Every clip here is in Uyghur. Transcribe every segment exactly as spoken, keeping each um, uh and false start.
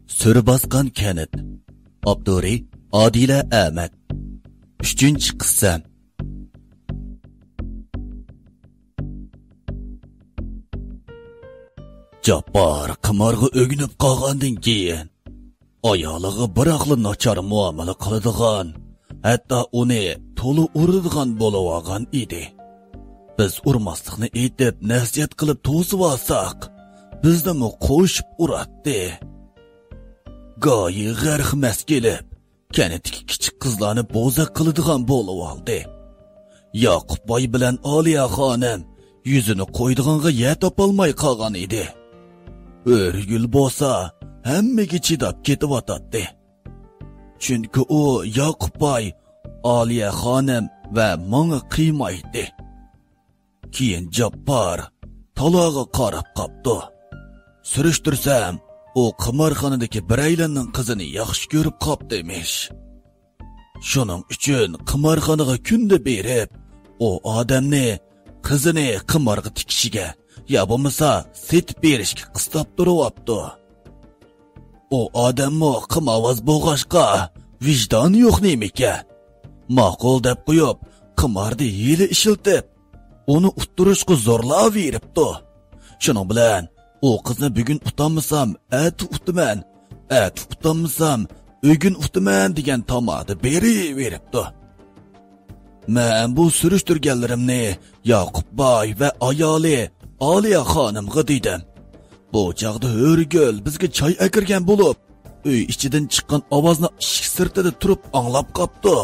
سۈر باسقان كەنت. ئاپتورى: ئادىلە ئەمەت. ئۈچىنچى قىسىم. جاپپار قىمارغا ئۆگىنىپ قالغاندىن كېيىن، ئايالىغا بىراقلا ناچار مۇئامىلە قىلىدىغان، ھەتتا ئۇنى تولا ئۇرىدىغان بولۇۋالغان ئىدى. بىز ئۇرماسلىقنى ئېيتىپ، نەسىھەت قىلىپ توسۇۋالساق، بىزنىمۇ قوشۇپ ئۇراتتى. گايى غەرق مەست كېلىپ، كەنتتىكى كىچىك قىزلارنى بوزەك قىلىدىغان بولۇۋالدى. ياقۇپ باي بىلەن ئالىيە خانىم يۈزىنى قويىدىغانغا يەر تاپالماي قالغان ئىدى. ھۆرگۈل بولسا ھەممىگە چىداپ كېتىۋاتاتتى. چۈنكى ئۇ ياقۇپ باي، ئالىيە خانىم ۋە ماڭا قىيمايتتى. كېيىن جاپپار تالاغا قاراپ قاپتۇ. سۈرۈشتۈرسەم، ئۇ قىمارخانىدىكى بىرەيلەننىڭ قىزىنى ياخشى كۆرۈپ قاپتىمىش. شۇنىڭ ئۈچۈن قىمارخانىغا كۈندە بېرىپ، ئۇ ئادەمنى قىزىنى قىمارغا تىكىشىگە يا بولمىسا سېتىپ بېرىشكە قىستاپ تۇرۇۋاپتۇ. ئۇ ئادەممۇ قىمارۋاز بولغاچقا، ۋىجدانى يوق نېمىكەن؟ ماقۇل دەپ قويۇپ، قىماردا ھىيلە ئىشلىتىپ، ئۇنى ئۇتتۇرۇشقا زورلاۋېرىپتۇ. شۇنىڭ بىلەن ئۇ قىزنى بۈگۈن ئۇتالمىسام، ئەتە ئۇتىمەن، ئەتە ئۇتالمىسام، ئۆگۈن ئۇتىمەن دېگەن تامادا بېرىۋېرىپتۇ. مەن بۇ سۈرۈشتۈرگەنلىرىمنى ياقۇپ باي ۋە ئايالى ئالىيە خانىمغا دېدىم. بۇ چاغدا ھۆرىگۈل بىزگە چاي ئەكىرگەن بولۇپ، ئۆي ئىچىدىن چىققان ئاۋازنى ئىشىك سىرتىدا تۇرۇپ ئاڭلاپ قاپتۇ.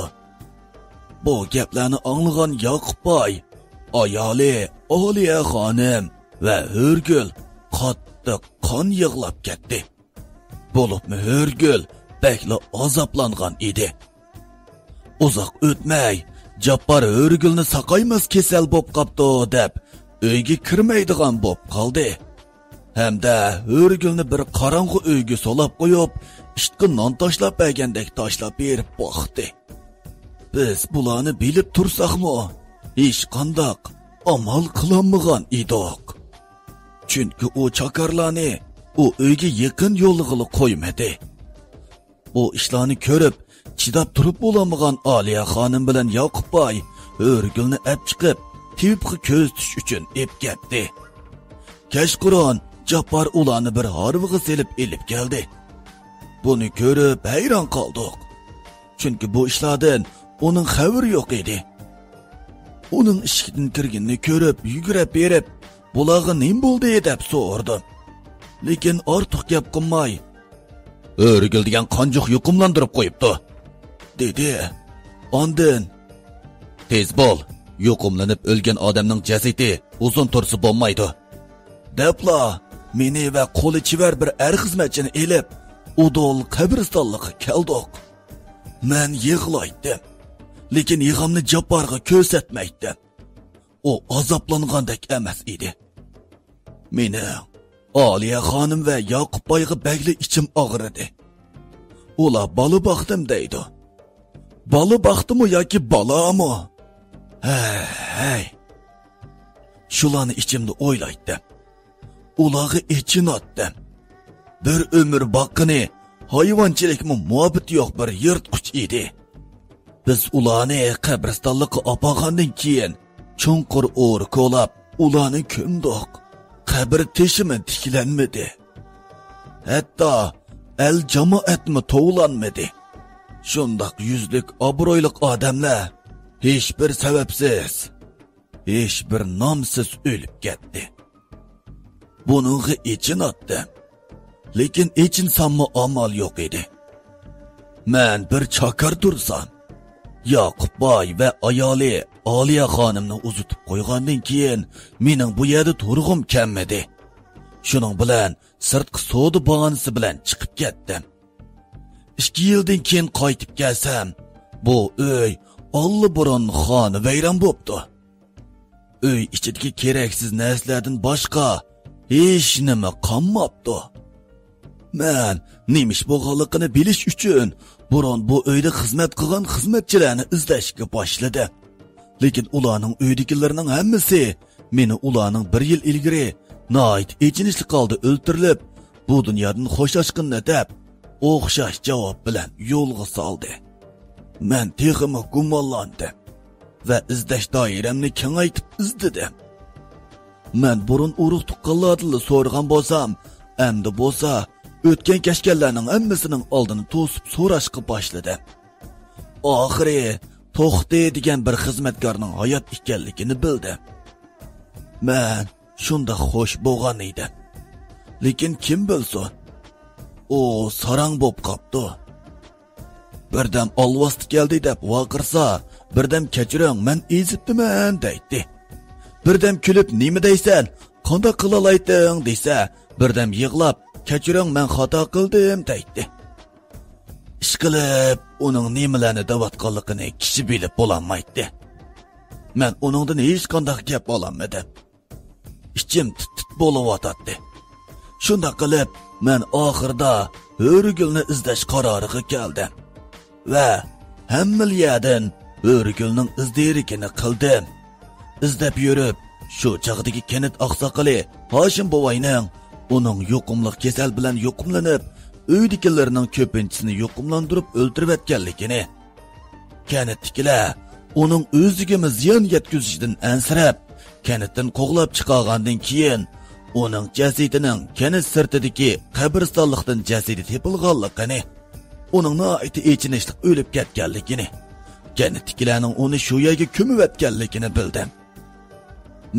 بۇ گەپلەرنى ئاڭلىغان ياقۇپ باي، ئايالى ئالىيە خانىم ۋە ھۆرىگۈل قاتتىق قان يىغلاپ كەتتى. بولۇپمۇ ھۆرىگۈل بەكلا ئازابلانغان ئىدى. ئۇزاق ئۆتمەي، جاپپار ھۆرىگۈلنى ساقايماس كېسەل بوپ قاپتۇ دەپ، ئۆيگە كىرمەيدىغان بوپ قالدى. ھەمدە ھۆرىگۈلنى بىر قاراڭغۇ ئۆيگە سولاپ قويۇپ، ئىتقا نان تاشلاپ بەرگەندەك تاشلاپ بېرىپ باقتى. بىز بۇلارنى بىلىپ تۇرساقمۇ، ھېچقانداق ئامال قىلالمىغان ئىدۇق. چۈنكى ئۇ چاكارلارنى ئۇ ئۆيگە يېقىن يوللىغىلى قويمىدى. بۇ ئىشلارنى كۆرۈپ، چىداپ تۇرۇپ بولالمىغان ئالىيە خانىم بىلەن ياقۇپ باي ھۆرىگۈلنى ئەپ چىقىپ، تېۋىپقا كۆزىتىش ئۈچۈن ئېپ كەتتى. كەچقۇرۇن جاپپار ئۇلارنى بىر ھارۋىغا سېلىپ ئېلىپ كەلدى. بۇنى كۆرۈپ ھەيران قالدۇق. چۈنكى بۇ ئىشلاردىن ئۇنىڭ خەۋىرى يوق ئىدى. ئۇنىڭ ئىشىكتىن كىرگىنىنى كۆرۈپ، يۈگۈرۈپ بېرىپ، بۇلارغا نېمە بولدى دەپ سورىدىم. لېكىن ئارتۇق گەپ قىلماي، ھۆرىگۈل دېگەن قانجۇق يۇقۇملاندۇرۇپ قويۇپتۇ، دېدى. ئاندىن، تېز بول، يۇقۇملىنىپ ئۆلگەن ئادەمنىڭ جەسىتى ئۇزۇن تۇرسا بولمايدۇ، دەپلا مېنى ۋە قولى چېۋەر بىر ئەر خىزمەتچىنى ئېلىپ، ئۇدۇل قەبرىستانلىققا كەلدۇق. مەن يىغلايتتىم، لېكىن يىغامنى جاپپارغا كۆرسەتمەيتتىم. ئۇ ئازابلانغاندەك ئەمەس ئىدى. مېنىڭ ئالىيە خانىم ۋە ياقۇپ بايغا بەكلا ئىچىم ئاغرىدى. ئۇلار بالا باقتىم دەيدۇ. بالا باقتىمۇ ياكى بالامۇ؟ ھەي، ھەي. شۇلارنى ئىچىمدە ئويلايتتىم. ئۇلارغا ئېچىناتتىم. بىر ئۆمۈر باققىنى ھايۋانچىلىكمۇ مۇھەببىتى يوق بىر يىرتقۇچ ئىدى. بىز ئۇلارنى قەبرىستانلىققا ئاپارغاندىن كېيىن، چوڭقۇر ئورا كولاپ، ئۇلارنى كۆمدۇق. قەبرە تېشىمۇ تىكلەنمىدى. ھەتتا ئەل جامائەتمۇ توۋلانمىدى. شۇنداق يۈزلۈك ئابرۇيلۇق ئادەملەر ھېچبىر سەۋەبسىز، ھېچبىر نامسىز ئۆلۈپ كەتتى. بۇنىڭغا ئېچىناتتىم. لېكىن ئېچىنساممۇ ئامال يوق ئىدى. مەن بىر چاكار تۇرسام، ياقۇپ باي ۋە ئايالى ئالىيە خانىمنى ئۇزىتىپ قويغاندىن كېيىن، مېنىڭ بۇ يەردە تۇرغۇم كەلمىدى. شۇنىڭ بىلەن سىرتقا سودا باھانىسى بىلەن چىقىپ كەتتىم. ئىككى يىلدىن كېيىن قايتىپ كەلسەم، بۇ ئۆي ئاللىبۇرۇن خانىۋەيران بوپتۇ. ئۆي ئىچىدىكى كېرەكسىز نەرسىلەردىن باشقا ھېچنېمە قالماپتۇ. مەن نېمە ئىش بولغانلىقىنى بىلىش ئۈچۈن بۇرۇن بۇ ئۆيدە خىزمەت قىلغان خىزمەتچىلەرنى ئىزدەشكە باشلىدىم. لېكىن ئۇلارنىڭ ئۆيدىكىلىرىنىڭ ھەممىسى مېنى ئۇلارنىڭ بىر يىل ئىلگىرى ناھايىتى ئېچىنىشلىق ھالدا ئۆلتۈرۈلۈپ، بۇ دۇنيادىن خوشلاشقىنىنى دەپ، ئوخشاش جاۋاب بىلەن يولغا سالدى. مەن تېخىمۇ گۇمانلاندىم ۋە ئىزدەش دائىرەمنى كېڭەيتىپ ئىزدىدىم. مەن بۇرۇن ئۇرۇق-تۇغقانلاردىنلا سورىغان بولسام، ئەمدى بولسا ئۆتكەن-كەچكەنلەرنىڭ ھەممىسىنىڭ ئالدىنى توسۇپ سوراشقا باشلىدىم. ئاخىرى توختى دېگەن بىر خىزمەتكارنىڭ ھايات ئىكەنلىكىنى بىلدىم. مەن شۇنداق خوش بولغان ئىدىم. لېكىن كىم بىلسۇن، ئۇ ساراڭ بوپ قاپتۇ. بىردەم ئالۋاستى كەلدى دەپ ۋارقىرىسا، بىردەم كەچۈرۈڭ، مەن ئېزىپتىمەن دەيتتى. بىردەم كۈلۈپ نېمە دەيسەن، قانداق قىلالايتتىڭ دېسە، بىردەم يىغلاپ كەچۈرۈڭ، مەن خاتا قىلدىم دەيتتى. ئىشقىلىپ ئۇنىڭ نېمىلەرنى دەۋاتقانلىقىنى كىشى بىلىپ بولالمايتتى. مەن ئۇنىڭدىن ھېچقانداق گەپ ئالالمىدىم. ئىچىم تىت-تىت بولۇۋاتاتتى. شۇنداق قىلىپ مەن ئاخىرىدا ھۆرىگۈلنى ئىزدەش قارارىغا كەلدىم ۋە ھەممىلا يەردىن ھۆرىگۈلنىڭ ئىز دېرىكىنى قىلدىم. ئىزدەپ يۈرۈپ، شۇ چاغدىكى كەنت ئاقساقىلى ھاشىم بوۋاينىڭ ئۇنىڭ يۇقۇملۇق كېسەل بىلەن يۇقۇملىنىپ، ئۆيدىكىلىرىنىڭ كۆپىنچىسىنى يۇقۇملاندۇرۇپ ئۆلتۈرۈۋەتكەنلىكىنى، كەنتتىكىلەر ئۇنىڭ ئۆزىگىمۇ زىيان يەتكۈزۈشىدىن ئەنسىرەپ، كەنتتىن قوغلاپ چىقارغاندىن كېيىن، ئۇنىڭ جەسىتىنىڭ كەنت سىرتىدىكى قەبرىستانلىقتىن جەسىتى تېپىلغانلىقىنى، ئۇنىڭ ناھايىتى ئېچىنىشلىق ئۆلۈپ كەتكەنلىكىنى، كەنتتىكىلەرنىڭ ئۇنى شۇ يەرگە كۆمۈۋەتكەنلىكىنى بىلدىم.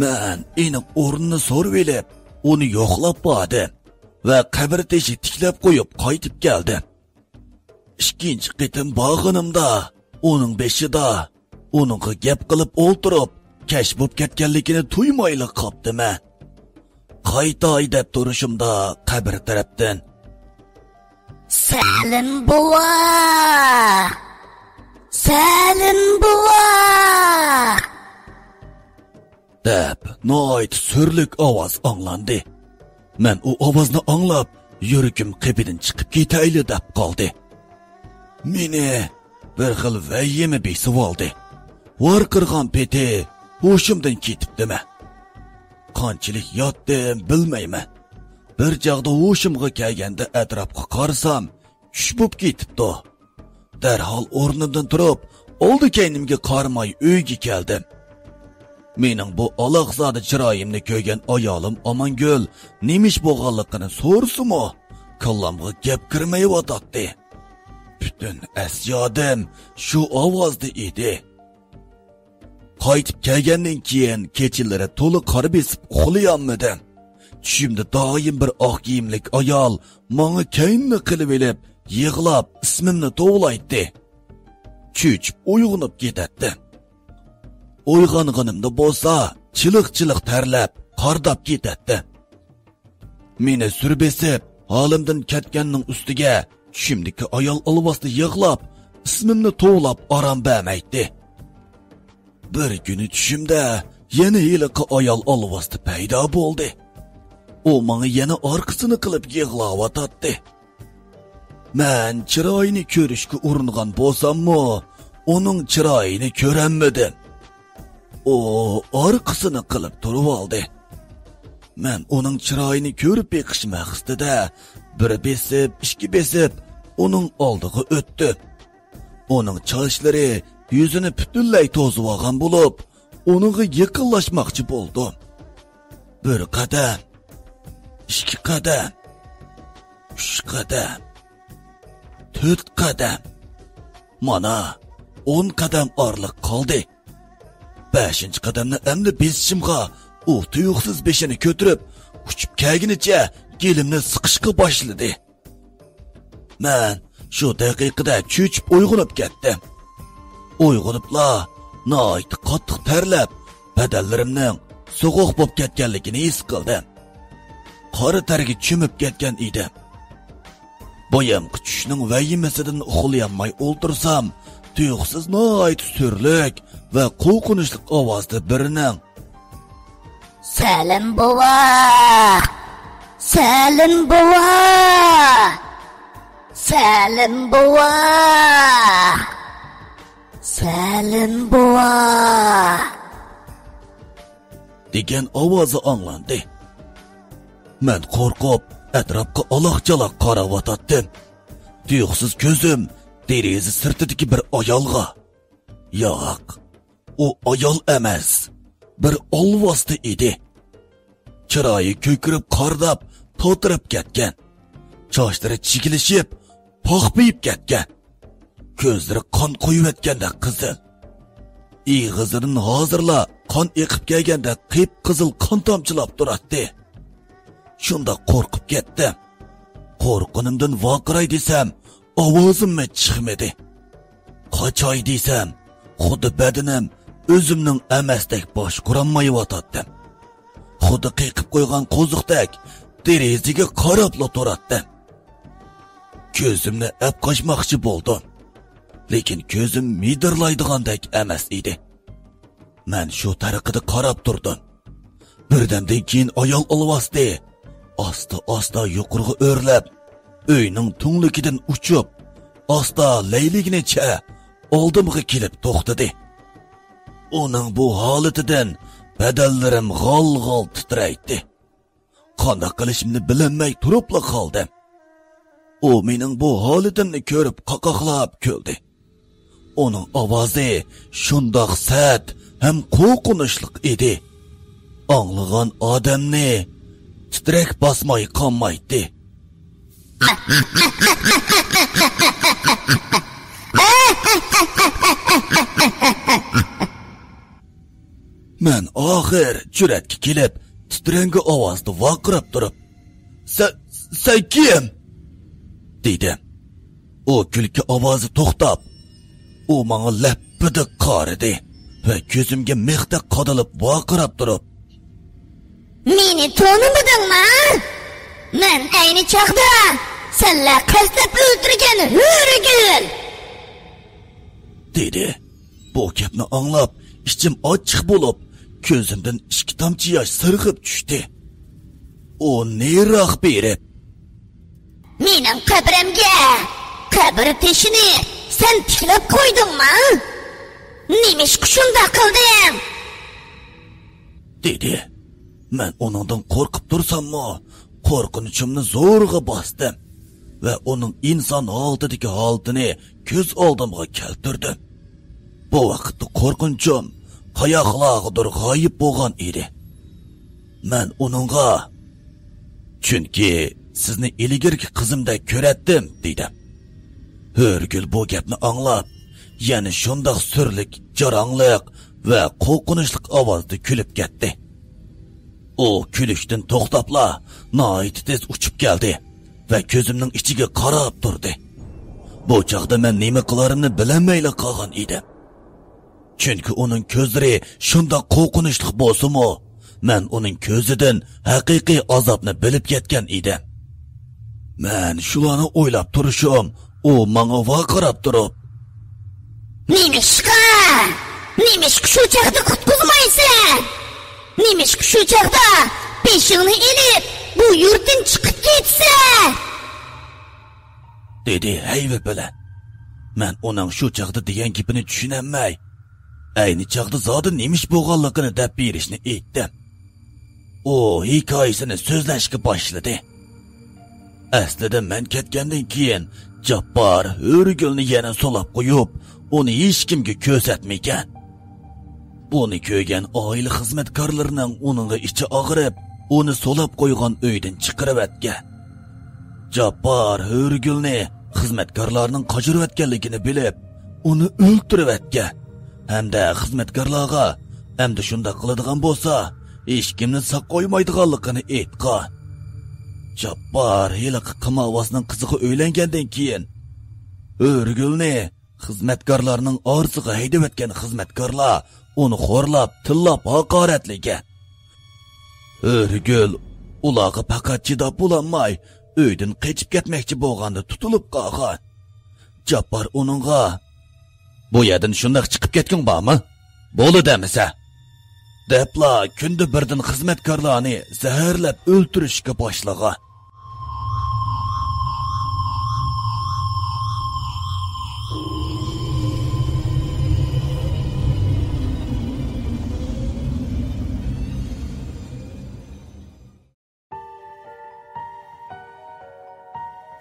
مەن ئېنىق ئورنىنى سورىۋېلىپ، ئۇنى يوقلاپ باردىم ۋە قەبرە تېشى تىكلەپ قويۇپ قايتىپ كەلدىم. ئىككىنچى قېتىم بارغىنىمدا، ئۇنىڭ بېشىدا، ئۇنىڭغا گەپ قىلىپ ئولتۇرۇپ، كەچ بوپ كەتكەنلىكىنى تۇيمايلا قاپتىمەن. قايتاي دەپ تۇرۇشۇمدا قەبرە تەرەپتىن، «سەلىم بوۋا! سەلىم بوۋا!» دەپ ناھايىتى سۈرلۈك ئاۋاز ئاڭلاندى. مەن ئۇ ئاۋازنى ئاڭلاپ، يۈرىكىم قېپىدىن چىقىپ كېتەيلى دەپ قالدى. مېنى بىر خىل ۋەھىمە بېسىۋالدى. ۋارقىرىغان پېتى ھوشۇمدىن كېتىپتىمەن. قانچىلىك ياتتىم بىلمەيمەن. بىر چاغدا ھوشۇمغا كەلگەندە ئەتراپقا قارىسام، چۈش بوپ كېتىپتۇ. دەرھال ئورنۇمدىن تۇرۇپ، ئالدى كەينىمگە قارىماي ئۆيگە كەلدىم. مېنىڭ بۇ ئالاقزادە چىرايىمنى كۆرگەن ئايالىم ئامانگۈل نېمە ئىش بولغانلىقىنى سورىسىمۇ، كاللامغا گەپ كىرمەيۋاتاتتى. پۈتۈن ئەس-يادىم شۇ ئاۋازدا ئىدى. قايتىپ كەلگەندىن كېيىن كېچىلىرى تولا قارا بېسىپ ئۇخلىيالمىدىم. چۈشۈمدە دائىم بىر ئاق كىيىملىك ئايال ماڭا كەينىنى قىلىۋېلىپ، يىغلاپ ئىسمىمنى توۋلايتتى. چۆچۈپ ئويغىنىپ كېتەتتىم. ئويغانغىنىمدا بولسا چىلىق-چىلىق تەرلەپ، قارداپ كېتەتتىم. مېنى سۈر بېسىپ، ھالىمدىن كەتكەننىڭ ئۈستىگە چۈشۈمدىكى ئايال ئالۋاستى يىغلاپ، ئىسمىمنى توۋلاپ ئارام بەرمەيتتى. بىر كۈنى چۈشۈمدە يەنە ھېلىقى ئايال ئالۋاستى پەيدا بولدى. ئۇ ماڭا يەنە ئارقىسىنى قىلىپ يىغلاۋاتاتتى. مەن چىرايىنى كۆرۈشكە ئۇرۇنغان بولساممۇ، ئۇنىڭ چىرايىنى كۆرەلمىدىم. ئۇ ئارقىسىنى قىلىپ تۇرۇۋالدى. مەن ئۇنىڭ چىرايىنى كۆرۈپ بېقىش مەقسىتىدە بىر بېسىپ، ئىككى بېسىپ، ئۇنىڭ ئالدىغا ئۆتتۈم. ئۇنىڭ چاچلىرى يۈزىنى پۈتۈنلەي توزۇۋالغان بولۇپ، ئۇنىڭغا يېقىنلاشماقچى بولدۇم. بىر قەدەم، ئىككى قەدەم، ئۈچ قەدەم، تۆت قەدەم. مانا، ئون قەدەم ئارىلىق قالدى. بەشىنچى قەدەمنى ئەمدى بېسىشىمغا، ئۇ تۇيۇقسىز بېشىنى كۆتۈرۈپ، ئۇچۇپ كەلگىنىچە گېلىمنى سىقىشقا باشلىدى. مەن شۇ دەقىقىدە چۆچۈپ ئويغىنىپ كەتتىم. ئويغىنىپلا ناھايىتى قاتتىق تەرلەپ، بەدەنلىرىمنىڭ سوغۇق بولۇپ كەتكەنلىكىنى ھېس قىلدىم. قارا تەرگە چۆمۈپ كەتكەن ئىدىم. بايامقى چۈشنىڭ ۋەھىمىسىدىن ئۇخلىيالماي ئولتۇرسام، تۇيۇقسىز ناھايىتى سۈرلۈك ۋە قورقۇنچلۇق ئاۋازدا بىرىنىڭ، «سەلىم بوۋا! سەلىم بوۋا! سەلىم بوۋا! سەلىم بوۋا!» دېگەن ئاۋازى ئاڭلاندى. مەن قورقۇپ، ئەتراپقا ئالاق-چالاق قاراۋاتاتتىم. تۇيۇقسىز كۆزۈم دېرىزە سىرتىدىكى بىر ئايالغا، ياق، ئۇ ئايال ئەمەس، بىر ئالۋاستى ئىدى. چىرايى كۆكىرىپ قارىداپ تاتىرىپ كەتكەن. چاچلىرى چىگىلىشىپ، پاخپىيىپ كەتكەن. كۆزلىرى قان قۇيۇۋەتكەندەك قىزىل. ئېغىزىدىن ھازىرلا قان ئېقىپ كەلگەندەك قىپقىزىل قان تامچىلاپ تۇراتتى. شۇنداق قورقۇپ كەتتىم. قورققىنىمدىن ۋارقىراي دېسەم، ئاۋازىممۇ چىقمىدى. قاچاي دېسەم، خۇددى بەدىنىم ئۆزۈمنىڭ ئەمەستەك باشقۇرالمايۋاتاتتىم. خۇددى قېقىپ قويغان قوزۇقتەك دېرىزىگە قاراپلا تۇراتتىم. كۆزۈمنى ئەپ قاچماقچى بولدۇم. لېكىن كۆزۈم مىدىرلايدىغاندەك ئەمەس ئىدى. مەن شۇ تەرىقىدە قاراپ تۇردۇم. بىردەمدىن كېيىن ئايال ئالۋاستى ئاستا-ئاستا يۇقىرىغا ئۆرلەپ، ئۆينىڭ تۈڭلۈكىدىن ئۇچۇپ، ئاستا لەيلىگىنىچە ئالدىمغا كېلىپ توختىدى. ئۇنىڭ بۇ ھالىتىدىن بەدەنلىرىم غال-غال تىترەيتتى. قانداق قىلىشىمنى بىلەلمەي تۇرۇپلا قالدىم. ئۇ مېنىڭ بۇ ھالىتىمنى كۆرۈپ قاقاقلاپ كۈلدى. ئۇنىڭ ئاۋازى شۇنداق سەت ھەم قورقۇنچلۇق ئىدى. ئاڭلىغان ئادەمنى تىترەك باسماي قالمايتتى. مەن ئاخىر جۈرئەتكە كېلىپ، تىترەڭگۈ ئاۋازدا ۋارقىراپ تۇرۇپ، «سەن، سەن كىم؟» دېدىم. ئۇ كۈلكە ئاۋازى توختاپ، ئۇ ماڭا لەپپىدە قارىدى ۋە كۆزۈمگە مىختەك قادىلىپ ۋارقىراپ تۇرۇپ، «مېنى تونۇمىدىڭما؟ مەن ئەينى چاغدا سەنلەر قەستلەپ ئۆلتۈرگەن ھۆرىگۈل!» دېدى. بۇ گەپنى ئاڭلاپ، ئىچىم ئاچچىق بولۇپ، كۆزۈمدىن ئىككى تامچە ياش سىرغىپ چۈشتى. ئۇ نېرىراق بېرىپ، «مېنىڭ قەبرەمگە قەبرە تېشىنى سەن تىكلەپ قويدۇڭما؟ نېمىشقا شۇنداق قىلدىڭ؟» دېدى. مەن ئۇنىڭدىن قورقۇپ تۇرساممۇ، قورقۇنچۇمنى زورىغا باستىم ۋە ئۇنىڭ ئىنسان ھالىتىدىكى ھالىتىنى كۆز ئالدىمغا كەلتۈردۈم. بۇ ۋاقىتتا قورقۇنچۇم قاياقلارغىدۇر غايىب بولغان ئىدى. مەن ئۇنىڭغا، «چۈنكى سىزنى ئىلگىرىكى قىزىمدەك كۆرەتتىم» دېدىم. ھۆرىگۈل بۇ گەپنى ئاڭلاپ، يەنە شۇنداق سۈرلۈك، جاراڭلىق ۋە قورقۇنچلۇق ئاۋازدا كۈلۈپ كەتتى. ئۇ كۈلۈشتىن توختاپلا، ناھايىتى تېز ئۇچۇپ كەلدى ۋە كۆزۈمنىڭ ئىچىگە قاراپ تۇردى. بۇ چاغدا مەن نېمە قىلارىمنى بىلەلمەيلا قالغان ئىدىم. چۈنكى ئۇنىڭ كۆزلىرى شۇنداق قورقۇنچلۇق بولسىمۇ، مەن ئۇنىڭ كۆزىدىن ھەقىقىي ئازابنى بىلىپ يەتكەن ئىدىم. مەن شۇلارنى ئويلاپ تۇرۇشۇم، ئۇ ماڭا ۋارقىراپ تۇرۇپ، «نېمىشقا؟ نېمىشقا شۇ چاغدا قۇتقۇزمايسەن؟ نېمىشقا شۇ چاغدا بېشىڭنى ئېلىپ، بۇ يۇرتتىن چىقىپ كېتىسەن؟» دېدى ھەيۋە بىلەن. مەن ئۇنىڭ شۇ چاغدا دېگەن گېپىنى چۈشىنەلمەي، ئەينى چاغدا زادى نېمە ئىش بولغانلىقىنى دەپ بېرىشنى ئېيتتىم. ئۇ ھېكايىسىنى سۆزلەشكە باشلىدى. ئەسلىدە مەن كەتكەندىن كېيىن جاپپار ھۆرىگۈلنى يەنە سولاپ قويۇپ، ئۇنى ھېچكىمگە كۆرسەتمىگەن. بۇنى كۆرگەن ئائىلە خىزمەتكارلىرىنىڭ ئۇنىڭغا ئىچى ئاغرىپ، ئۇنى سولاپ قويغان ئۆيدىن چىقىرىۋەتكەن. جاپپار ھۆرىگۈلنى خىزمەتكارلارنىڭ قاچۇرۇۋەتكەنلىكىنى بىلىپ، ئۇنى ئۆلتۈرۈۋەتكەن ھەمدە خىزمەتكارلارغا ئەمدى شۇنداق قىلىدىغان بولسا، ھېچكىمنى ساق قويمايدىغانلىقىنى ئېيتقان. جاپپار ھېلىقى قىمارۋازنىڭ قىزىغا ئۆيلەنگەندىن كېيىن، ھۆرىگۈلنى خىزمەتكارلارنىڭ ئارىسىغا ھەيدىۋەتكەن خىزمەتكارلار ئۇنى خورلاپ، تىللاپ ھاقارەتلىگەن. ھۆرىگۈل ئۇلارغا پەقەت چىداپ بولالماي، ئۆيدىن قېچىپ كەتمەكچى بولغاندا تۇتۇلۇپ قالغان. جاپپار ئۇنىڭغا، «بۇ يەردىن شۇنداق چىقىپ كەتكۈڭ بارمۇ؟ بولىدۇ ئەمىسە!» دەپلا كۈندە بىردىن خىزمەتكارلارنى زەھەرلەپ ئۆلتۈرۈشكە باشلىغان.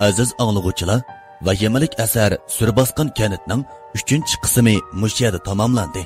ئەزىز ئاڭلىغۇچىلار، ۋەھىمىلىك ئەسەر سۈر باسقان كەنتنىڭ ئۈچىنچى قىسمى مۇشۇ يەردە تاماملاندى.